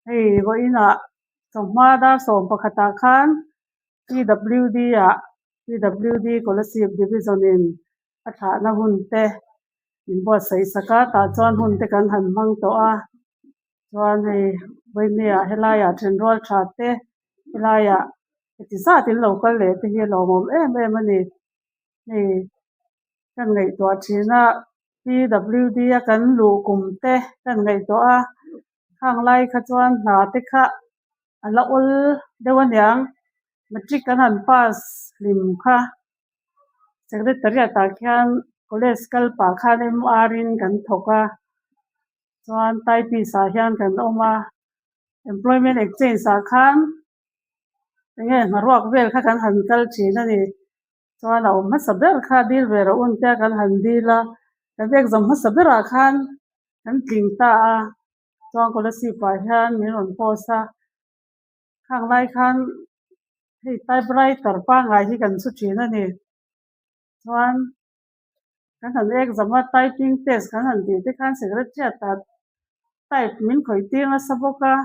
Hei vawiinah chawhma dar 11ah khan PWD ah PWD Kolasib Division in a thlahna hun te min buatsaih sak a tah chuan hun te kan han hmang tawh a chuan hei vawinia helaiah thenrual tha te helaiah heti zat in lo kal leh te hi a lawmawm em em a ni hei kan ngaihtuah thin a PWD a kan luh kum te kan ngaihtuah a khang lai kha chuan hna te kha a la awl deuh aniang matric kan han pass hlim kha secretariat ah khian college kal pah khan M_R in kan thawk a chuan typist ah hian kan awm a employment exchange ah khan enge hnaruak vel kha kan han kal thin a ni. Chuan a awm hmasa ber kha dil ve rawh un tia kan han dil a, kan exam hmasa berah khan kan tling ta a, chuan Kolasib ah hian min rawn post a, khang lai khan hei typewriter pangngai hi kan chhu thin a ni. Chuan kan han exam a, typing test kan han tih te khan secretariat ah type min khawih tir nasa bawk a.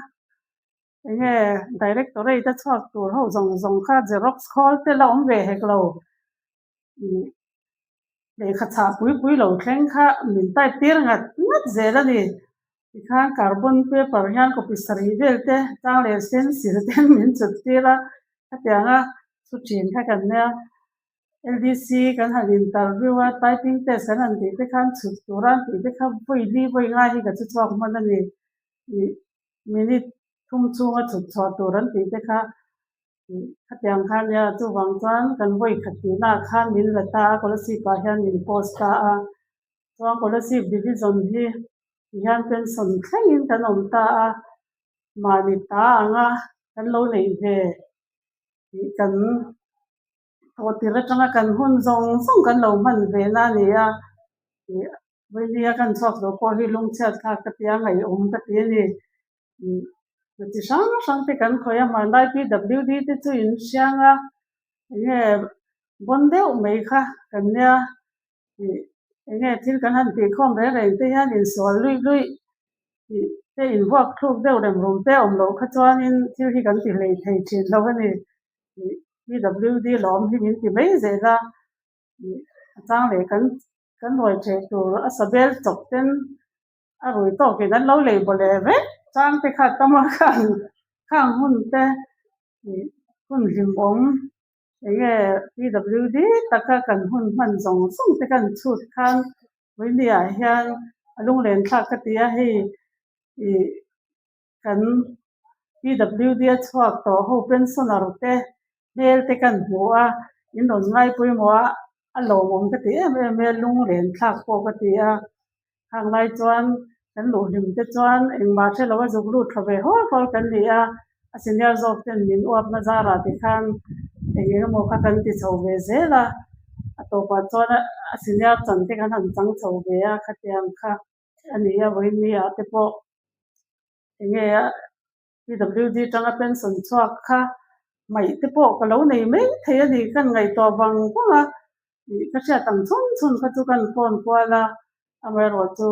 Enge directorate a chhuak tur ho zawng zawng kha xerox khawl te la awm ve hek lo. Ih lehkha chhah pui pui lo thleng kha min type tir ngat ngat zel a ni. Tikhan carbon paper hian copy sarih vel te tang leh stencil te min chhut tir a, khatianga thu thin kha kan nia. LDC kan han interview a, typing test kan han tih te khan chhut tura an tih te kha vawi li vawi ngai hi ka chu chhuak hman a ni. Ih minute thum chhunga chhut chhuah tur an tih te kha khatiang kha nia chuvang chuan kan vawi khat tihna ah khan min la ta a Kolasib ah hian min post ta a chuan Kolasib division hi tihian pension thlengin kan awm ta a mahni ta anga kan lo neih ve tih kan tawh tir atanga kan hun zawng zawng kan lo hman ve na a ni a ih Vawinia kan chhuak lo pawh hi lungchhiat thlak ka ti a, ngaihawm ka ti a ni. Ih chi hrang hrang te kan khawih a, hmanlai PWD te chu in hriang a, enge bawn deuh mai kha kan nia. Ih enge thil kan han tihkhawm reng reng te hian insual luih luih tih te invuak thluk deuh rem rum te awm loh kha chuanin thil hi kan ti hlei thei thin lo a ni. Ih PWD lawm hi min ti mai zel a, ih a chang leh kan Kan ruai theh tur a sabel chawp ten a rui tawkin an lo lei baw leh vek. Chang te kha tam a khan khang hun te ih hun hlimawm enge PWD taka kan hun hman zawng zawng te kan chhut khan Vawiini ah hian a lunglen thlak ka ti a hei ih kan PWD a chhuak tawh ho pensioner te hmel te kan hmu a, in rawn ngai pawimawh a, a lawmawm ka ti em em e, lunglen thlak pawh ka ti a, khang lai chuan kan luh hlim te chuan engmah hre lo a zuk lut tha ve hawl hawl kan ni a, a senior zawk ten min uapna zarah tikhan eng eng emaw kha kan ti chho ve zel a, a tawpah chuan a senior chan te kan han chang chho ve a khatiang kha a ni a, vawiin ah te pawh. Enge a PWD tanga pension chhuak kha hmaih te pawh ka lo nei mai thei a ni kan ngaihtuah vang vang a ih ka hriat ang chhun chhun kha chu kan phone kual a amaherawh chu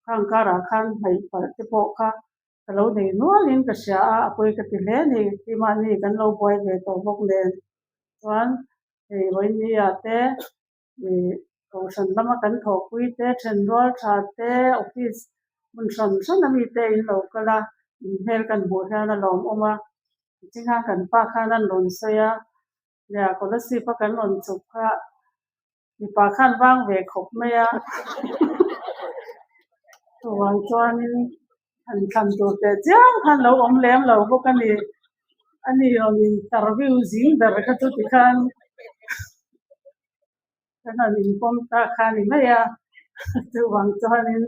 khang karah khan hmaih palh te pawh kha ka lo nei nualin ka hria a a pawi ka ti hle a ni keimahni kan lo buai ve tawh bawk nen chuan hei vawiin ah te ih kohhran lama kan thawhpui te thenrual tha te office hmun hran hran a mite in lo kal a in hmel kan hmuh hian a lawmawm a tichinga kan pa khan an rawn sawi a nia Kolasib a kan rawn chhuk kha mipa khan vang ve khawp mai a chuvang chuanin han thlan tur teh chiang khan lo awm lem lo bawk a ni ani rawn interview zing ber kha chu tikhan. Kan han inpawm ta kha a ni mai a, chuvang chuanin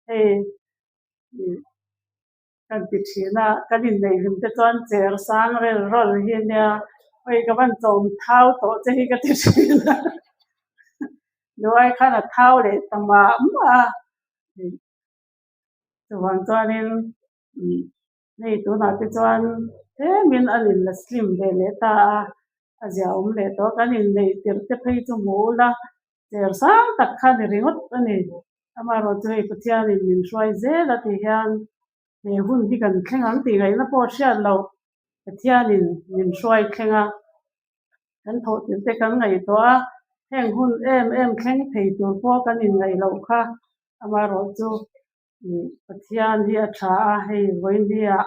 hei ih kan ti thin a, kan inneih hlim te chuan cher sang rel rawl hi a nia, hei ka van chawm thau tawh che hi ka ti thin a, duai khan a thau leh ta mah mah a, chuvang chuanin ih Hei tunah te chuan tlemin an inla slim ve leh ta a, a zia awm leh tawh. Kan inneih tirh te phei chu hmu ula, cher sang tak kha ni ringawt a ni. Amaherawhchu hei Pathianin min hruai zel a tih hian. He hun hi kan thleng ang tih ngaihna pawh hriat loh Pathianin min hruai thleng a, kan thawh tirh te kan ngaihtuah a, heng hun em em thleng thei tur pawh kan inngaih loh kha amaherawhchu Pathian hi a tha a, hei vawinia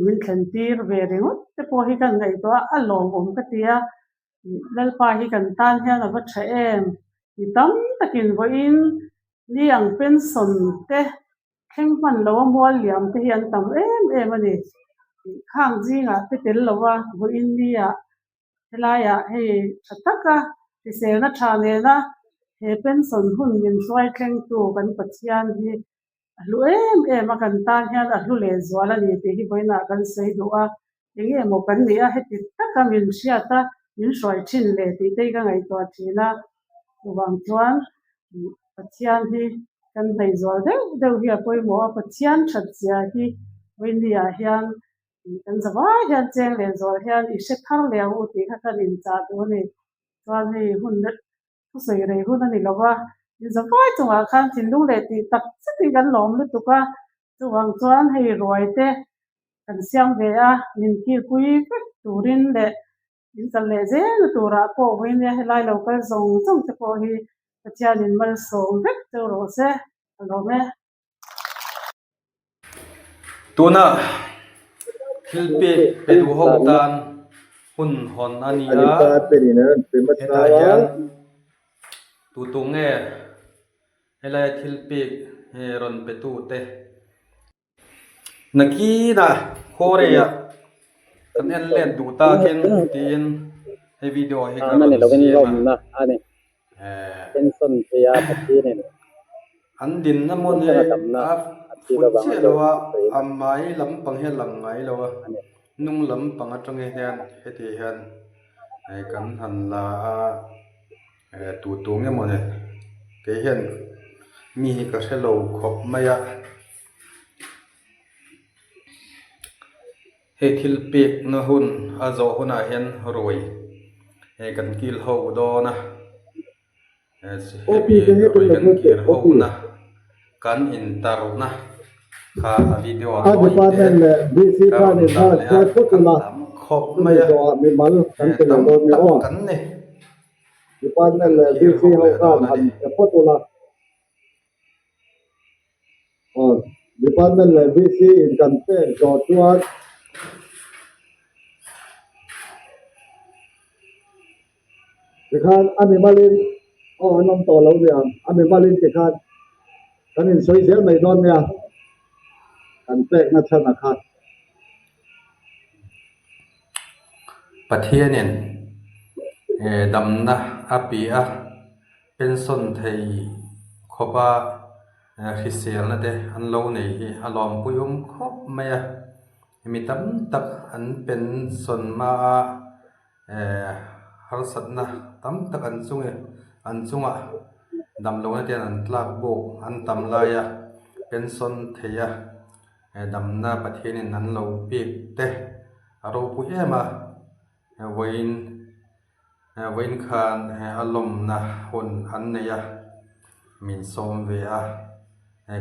min thlen tir ve ringawt te pawh hi kan ngaihtuah a, a lawmawm ka ti a, Lalpa hi kan tan hian a va tha em? Mi tam takin vawiin ni ang pension te thleng hman lo a mual liam te hi an tam em em a ni. Khang zingah te tel lo a vawiin nia helaiah hei tha taka hriselna tha nena he pension hun min hruai thlengtu kan Pathian hi a hlu em em a, kan tan hian a hlu lehzual a ni tih hi vawiinah kan sawi duh a, eng nge maw kan nih a, heti taka min hriat a, min hruai thin le tih te hi ka ngaihtuah thin a, chuvang chuan Pathian hi kan hnaihzual deuh deuh hi a pawimawh a, Pathian that zia hi vawiinniah hian kan zavai hian cheng lehzual hian i hre thar leh ang u tih kha kan inchah duh a ni. Chuan hei hun Thusawi rei hun a ni lo a, inzavai chungah khan thinlung leh tih tak zetin kan lawm lutuk a, chuvang chuan hei ruai te kan siam ve a, min kilpui vek turin leh in kal leh zelna turah pawh vawinia helai lo kal zawng zawng te pawh hi Pathianin malsawm vek teuh rawh se, a lawm e. Tuna thil pek pe duh ho tan hun hawn a ni a, hetah hian tu tu nge helaia thil pek rawn pe tu te. Nakinah khuareiah kan en let duh takin tiin hei video hi ka rawn siam a. An dinna hmun hi a fut chiah lo a, a hmai lampang hi a lang ngai lo a, hnung lampang atang hian heti hian kan han la a, tu tu nge mawni kei hian mi hi ka hre lo khawp mai a. Hei thil pekna hun a zawh hunah hian ruai he kan kil ho dawn a hemi ruai kan kil ho na kan intarna kha a video ah tawi te ka rawn dah leh a kan tam khawp mai a he tam tak kan ni kan kil ho leh dawn a ni. Aw, Department leh VC in kan pek zawh chuan tikhan a mimalin aw an awm tawh lo niang, a mimalin tikhan kan insawi zel mai dawn nia, kan pekna chhan a kha. Pathianin damna a pi a. Pension thei khawpa hriselna te an lo nei hi a lawmpui awm khawp mai a, mi tam tak an pension hma a eh harsatna tam tak an chung an chungah damlohna te an tlak bawk an tam lai a pension thei a damna Pathianin an lo pek te a ropui em a vawiin. Vawiin khan a lawmna hun an nei a, min sawm ve a,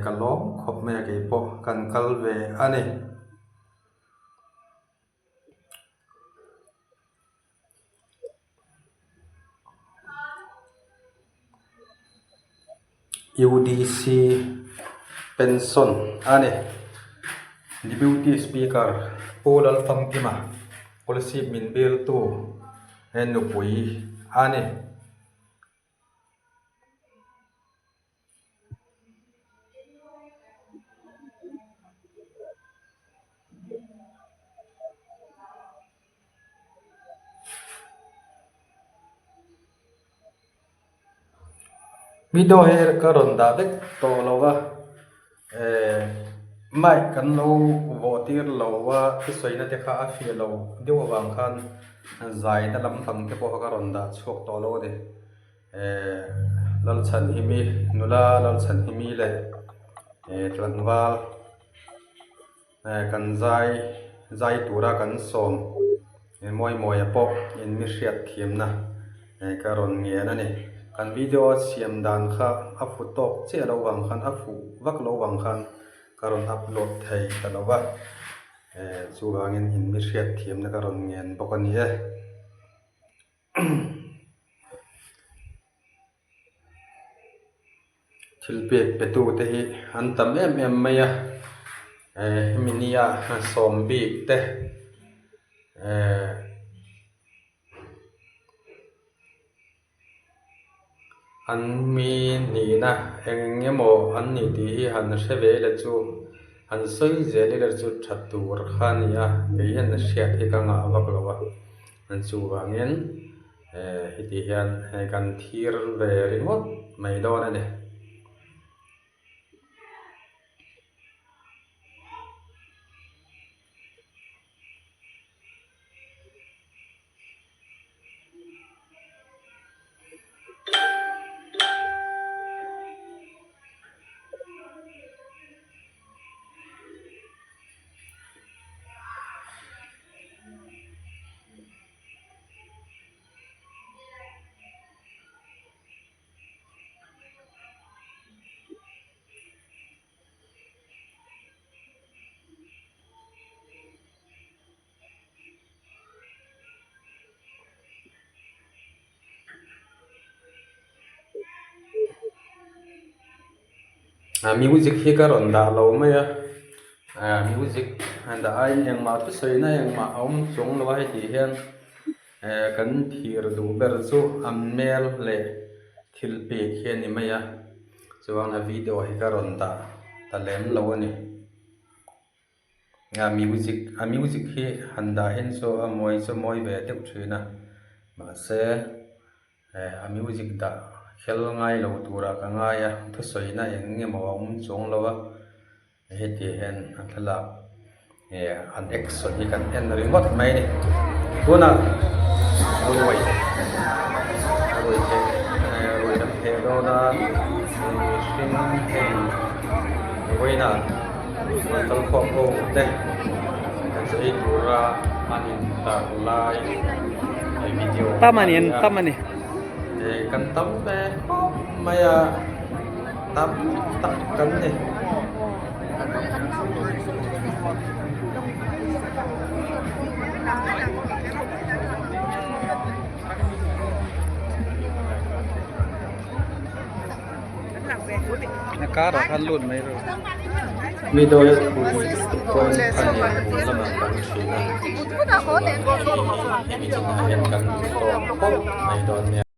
ka lawm khawp mai a keipawh kan kal ve a ni. UDC pension a ni. Deputy Speaker Pu Lalfamkima policy min bialtu he nupui a ni. Video hi ka rawn dah vek tawh lo va eh mic kan lo vawh tir lo a thusawi na te kha a fiah lo deuh avang khan zai na lampang te pawh kha ka rawn dah chhuak tawh lo a ni eh Lalchhanhimi nula Lalchhanhimi leh eh tlangval. Kan zai zai tura kan sawm mawi mawia pawh in mi hriat thiamna ka rawn ngen a ni. Kan video a siam dan kha a fu tawk chiah lo vang khan a fuh vak lo vang khan ka rawn upload thei ta lo va eh chuvangin in mi hriat thiamna ka rawn ngen bawk a ni e. Thil pek pe tu te hi an tam em em mai a eh hemi nia sawm bik te eh an mi nihna eng emaw an ni tih hi han hre ve ila chu han sawi zel ila chu tha tur kha a ni a kei hian hriat hi ka ngah vak lo a chuvangin. Eh heti hian hei kan thir ve ringawt mai dawn a ni. A music hi ka rawn dah lo mai a ah music han dah aiin engmah thusawi na engmah a awm chuang lo a heti hian eh kan thir duh ber chu an hmel leh thil pek hi a ni mai a chuan a video hi ka rawn dah ta lem lo a ni a music a music hi han dah hian chu a mawi chu a mawi ve deuh thin a mahse. Eh a music dah khel ngai lo turah ka ngai a thusawi na eng nge maw a awm chuang lo a heti hian a thlalak eh an action hi kan en ringawt mai a ni tunah ruai ruai theh eh ruai kan theh dawn a mihring hei vawiinah an kal khawm ho te an chaw ei tura an intar lai hei video Tam a ni an tam a ni. Eh kan tam ve khawp mai a tam tak kan ni. A karah khan lut mai rawh. Mi dawi thu pawn a lian bul lamah kan thin a, hemi chinah hian kan tawk khawp mai dawn nia.